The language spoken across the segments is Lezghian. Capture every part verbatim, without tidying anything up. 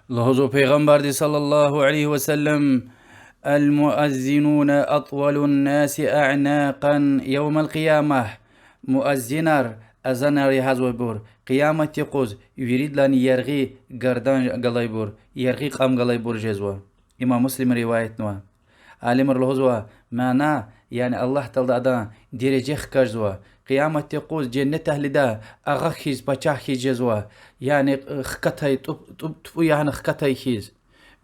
Лугьузва Пайгъамбарди صلى الله عليه وسلم: المؤذنون أطول الناس أعناقا يوم القيامة. Муаззинар, азанар ягьазвайбур, къияматдин юкъуз виридалайни яргъи гардан галайбур, яргъи кьам галайбур жезва. Имам Муслима риваятнава. Алимри лугьузва, мана, яни Аллагь Таалади адан дережа хкажзава, къияматдин юкъуз женнет агьлида агъа хьиз, пачагь хьиз жезва, яни хкатай, тӀуб-, тӀуб-, тӀубу ягъана хкатай хьиз.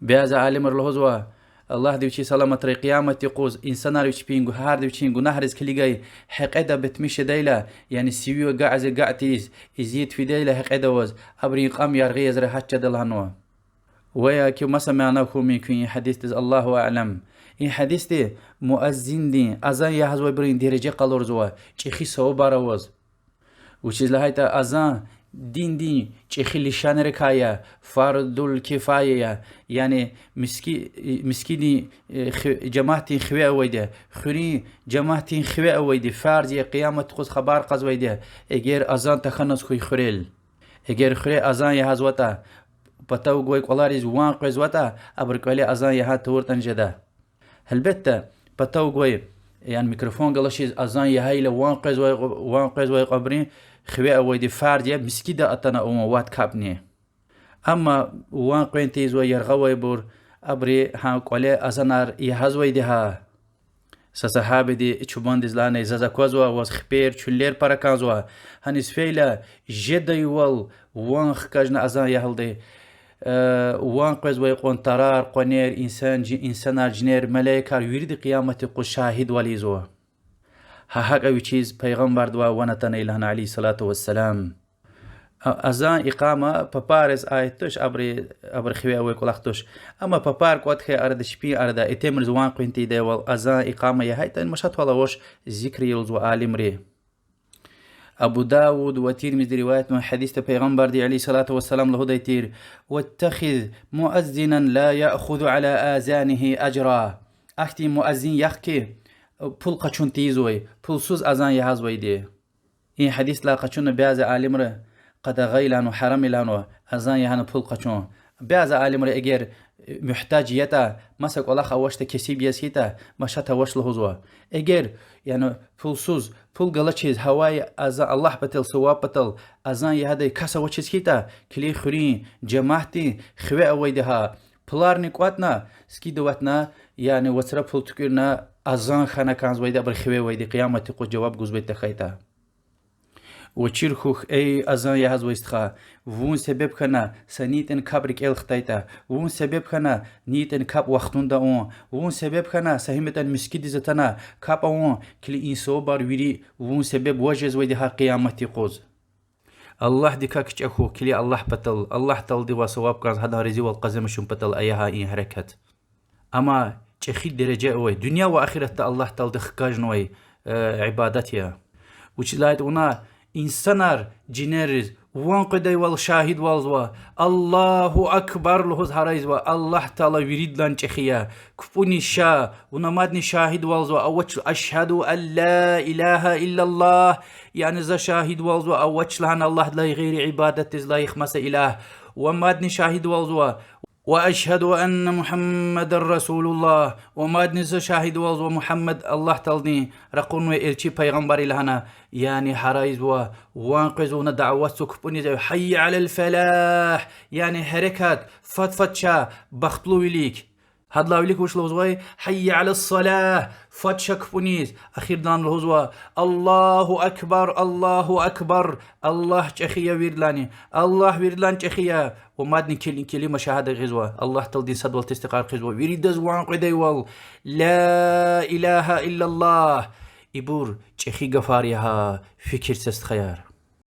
Бязи алимри лугьузва, Аллагьди вичи саламатрай, къияматдин юкъуз инсанар вич пин гу-, гьарда вичин гунагьриз килигай гьекьеда бетмиш жедайла, яни сиви агакьиз, агакь тийиз, эзият фидайла гьекьеда аваз, абурун кьам яргъи яз регьят жеда лагьанва. Ва я ки маса мана хьун мумкин я и гьадисдиз, الله أعلم. И гьадисди муаззиндин, азан ягьазвайбурун дережа къалурзава, чӀехи савабар аваз. Вучиз лагьайтӀа азан диндин чӀехи лишанрикай я, фардул кифая я, яни миски-, мискӀиндин, э, хи-, жемятдин хиве авайди я, хуьруьн жемятдин хиве авайди, фарз я, къияматдин юкъуз хабар кьазвайди я, эгер азан тахьаназ хьуй хуьрел. Эгер хуьре азан ягьазватӀа, патав гвай кӀвалериз ван къвезватӀа, абуру кӀвале азан ягьан тавуртӀани жеда. Гьелбетда, патав гвай, яни микрофон галачиз азан ягьайла ван къвезвай, ван къвезвай кьван абурун хиве авайди, фарз я мискӀинда атана авун вад капӀни. Амма ван къвен тийизвай яргъа авайбур, абуру гьа кӀвале азанар ягьазвайди гьа. Са сагьабиди чубандиз лагьана: заз аквазва, ваз хипер, чуьллер пара кӀанзава. Гьаниз фейила жедайвал ван хкажна азан ягьалди, э, ван къвезвай кьван тарар, къванер, инсан, жи-, инсанар, жинер, малаикар вирида къияматдин юкъуз шагьидвал ийизва. Гьа гьакӀа вичиз Пайгъамбардивай ван атана лагьана, عليه الصلاة والسلام. А-, азан, икъама папариз аид туш, абуру, абурун хиве авай кӀвалах туш. Амма папар кӀватӀ хьайи арада, чпин арада, итимриз ван къвен тийидайвал азан, икъама ягьайтӀа, машатвал авач, зикр я лугьузва алимри. Абу Давуд ва Тирмизиди риваятнавай гьадисда Пайгъамбарди, عليه الصلاة والسلام, лугьудай тир: واتخذ مؤذنا لا يأخذ على آذانه أجرا. Ахьтин муаззин яхъ хьи, пул къачун тийизвай, пулсуз азан ягьазвайди. И гьадисдилай къачуна бязи алимри къадагъа лагьанва, гьарам лагьанва азан ягьана пул къачун. Бязи алимри эгер, э, мугьтаж ятӀа, маса кӀвалах авачтӀа, кесиб яз хьайитӀа, машат авач лугьузва. Эгер, яни пулсуз, пул галачиз гьавай азан Аллагь патал, саваб патал азан ягьадай кас авачиз хьайитӀа, килиг, хуьруьн жемятдин хиве авайди гьа, пуларни кӀватӀна, скидыватьна, яни вацра пул туькӀуьрна, азан хьана кӀанзавайди, абурун хиве авайди, къияматдин юкъуз жаваб гузвайди тахьайтӀа. Ва чир хьухь, эй азан ягьазвай стха, вун себеб хьана са нитӀин капӀ рикӀел хтайтӀа, вун себеб хьана нитӀин капӀ вахтунда авун, вун себеб хьана са гьуьмтӀани мискӀиндиз атана капӀ авун, килиг, и савабар вири вун себеб ваз жезвайди гьа къияматдин юкъуз. Аллагьдикай кичӀе хьухь, килиг, Аллагь патал, Аллагь Тааладивай саваб кӀанз, гьадан разивал къазанмишун патал ая гьа и гьерекат. Амма чӀехи дережа авай, дуьнья ва ахиратда Аллагь Таалади хкажнавай, э, ибадат я. Вучиз лагьайтӀа вуна инсанар жинерриз ван къведайвал шагьидвалзава, الله أكبر лугьуз гьарайзава, Аллагь Таала виридалай чӀехи я. КпӀуниз ша, вуна мадни шагьидвалзава, авач, أشهد أن لا إله إلا الله, яни за шагьидвалзава, авач лагьана Аллагьдилай гъейри ибадатдиз лайих маса илагь, ва мадни шагьидвалзава, وأشهد أن محمدا رسول الله, ва мадни за шагьидвалзава Мугьаммад Аллагь Тааладин ракъурнавай элчи, пайгъамбар я лагьана, яни гьарайзава, ван къвезва, вуна даватзава, кпӀуниз, حي على الفلاح, яни гьерекат, фад-фад ша бахтлувилик. Гьадалай вилик вуч лугьузвай? حي على الصلاة, фад ша кпӀуниз. Эхирдалай лугьузва: الله أكبر, الله أكبر, Аллагь чӀехи я виридалайни, Аллагь виридалай чӀехи я. Ва мадни кел-, келима шагьада гъизва, Аллагь Тааладин садвал тестикьар хъийизва виридаз ван къведайвал: لا إله إلا الله. Ибур чӀехи гафар я гьа, фикир це, стхаяр.